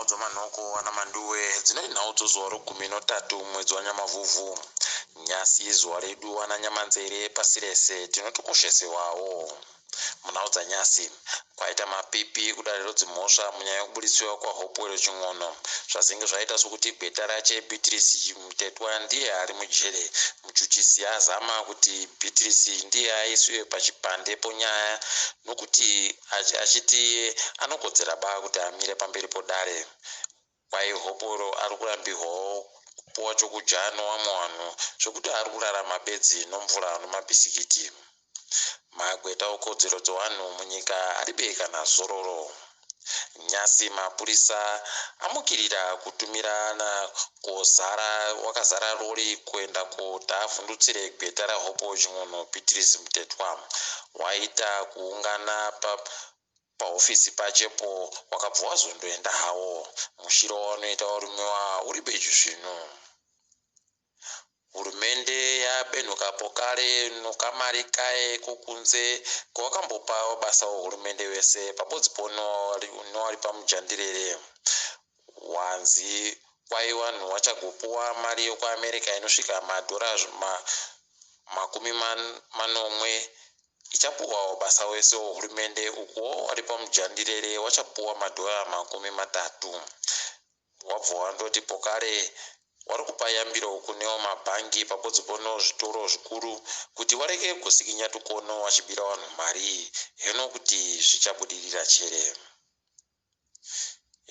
dzomanhoko ana Manduwe dzinoti nhau dzozuva rogumi notatu mwedzi waNyamavhuvhu. Nyasi zuva redu ana Nyamanzere pasi rese tinotokoshesewawo. Munhau dzanyasi, kwaita mapipi kudare rodzimhosva munyaya yekuburitswa kwaHopewell Chin'ono. Zvazenge zvaita sokuti gweta rache Beatrice Mutetwa ndiye ari mujere. Muchuchisi azama kuti Beatrice ndiye aiswe pachipande ponyaya nokuti achiti iye anokodzera ba kuti amire pamberi podare. Kwai Hopewell ari kurambirwawo kupuwa chokudya nowamwe wanhu zvekuti ari kurarama bedzi nomvura nomabhisikiti. Magweta okodzero dzowanhu munyika aribe kana zororo. Nyasi mapurisa amukirira kutumirana kozara wakazara rori kuenda koti avhundutsire gweta raHopewell Chin'ono Beatrice Mutetwa. Waita kuungana pa pahofisi pachepo wakabva wazondoenda hawo. Mushiro wawanoita warume wa uribe chisvinu. Hurumende yabenhuka pokare nokamari kaye kokunze kowakambopa wabasa wehurumende wese pabodzi po nowari pamujandirere. Wanzi kwai wanhu wachagopuwa mari yokuAmerica inosvika madhora makumi manomwe ichapuwa wabasa wese wehurumende ukuwo wari pamujandirere wachapuwa madhora 30. Wabva wandoti pokare wari kupa yambiro kunewo mabhangi pabodzi pono zvitoro zvikuru kuti warege kusikinya tukono wachibira wanhu mari heno kuti zvichabudirira chere.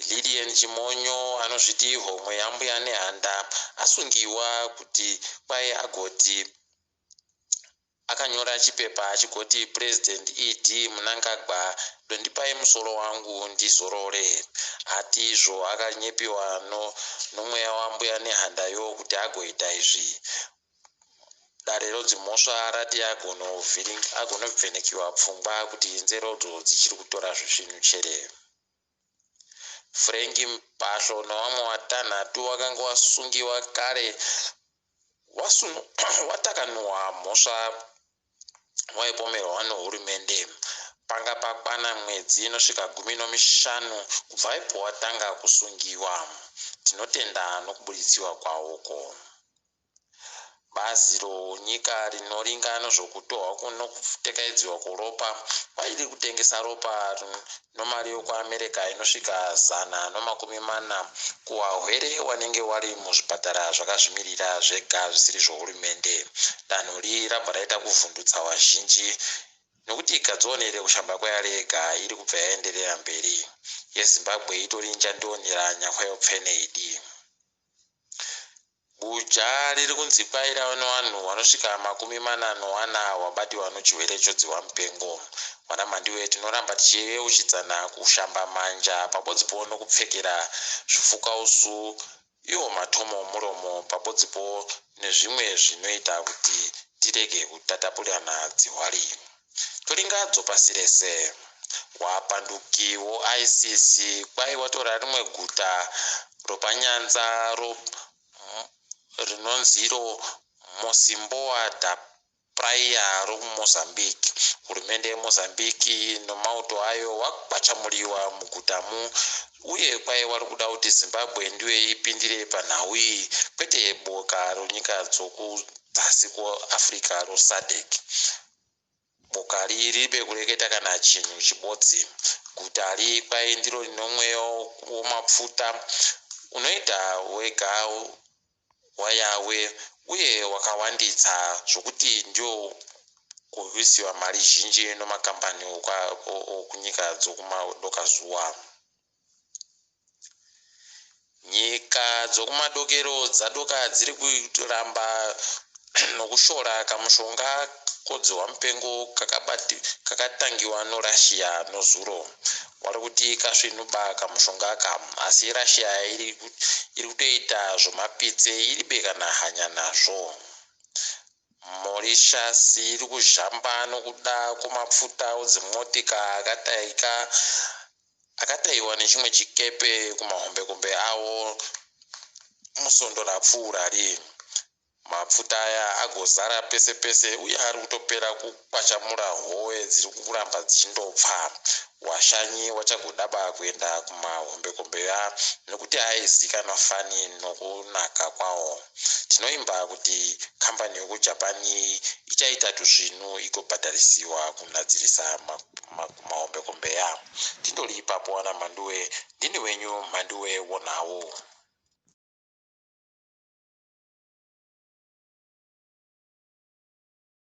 Lilian Chimonyo anozviti homwe yambuya Nehanda asungiwa kuti kwai agoti Akanyora chipepa achigoti President ED Mnangagwa dondipai musoro wangu ndizorore. Ati izvo akanyepiwa no nomweya wambuya Nehanda yo kuti agoita izvi. Dare rodzimhosva rati agonovhenekiwa pfungwa kuti nzerodzo dzichiri kutora zvisvinu chere. Frank Mpahlo nowamwe watanhatu wakanga wasungiwa kare Watakanuwa mhosva waipomerwa nohurumende. Panga pakwana mwedzi inosvika 15 kubva ipo watanga kusungiwa. Tinotenda nokuburitsiwa kwawoko. Bazi ronyika rinoringa nozvokutohwa nokutekaidziwa kweropa kwairi kutengesa ropa nomari yokuAmerica inosvika 140 kuwahwere wanenge wari muzvipatara zvakazvimirira zvega zvisiri zvohurumende. Danho ri rabva raita kuvhundutsa wazhinji nokuti ikadzionere kushamba kwayarega iri kubva yaenderera mberi. YeZimbabwe itori njandionera nyakwayo pfene idi. Buja riri kunzi kwaira newanhu wanosvika 40 nowana wabatiwa nochihwere chodzihwa mupengo. Wana Mhandiwe tinoramba tichiyeuchidzana kushamba manja pabodzipo nokupfekera zvifukausu iwo matomo omuromo pabodzipo nezvimwe zvinoita kuti tirege kutatapurana dzihwari. Toringa dzopasi rese. Wapanduki woISIS kwai watora rimwe guta ropanyanza ro rinonziro Mocimboa da Praia rokuMozambique. Hurumende yeMozambique nomauto ayo wakwachamuriwa mugutamu uye kwai wari kuda kuti Zimbabwe ndiyo ipindire panhau iyi kwete boka ronyika dzokudzasi kuAfrica roSADC. Boka ri riribe kureketa kana chinhu chibodzi. Guta ri kwai ndiro rino mweya womapfuta unoita wega waYahwe uye wakawanditsa zvokuti ndiwo kuisiwa mari zhinji nomakambani okunyika dzokumadokazuva. Nyika dzokumadokero dzadoka dziri kuramba nokushora kamushonga kodzihwamupengo kakatangiwa noRussia nozuro. Wari kuti kasvinuba kamushonga aka asi Russia iri kutoita zvomapitse iribe kana hanya nazvo. Mauritius iri kuzhamba nokuda kwemapfuta odzimotika akataika akataiwa nechimwe chikepe kumahombekombe awo musondo rapfuurari. Mapfuta aya agozara pese pese uye ari kutopera kukwachamura howe dziri kuramba dzichindopfa. Washanyi wachagodaba kuenda kumahombekombe nekuti aizikanwa fani nokunaka kwawo. Tinoimba kuti kambani yokuJapan ichaita tusvinu igobhadharisiwa kunadzirisa mahombekombe. Tindori ipapo ana Mhanduwe, ndini wenyu Mhanduwe wonawo.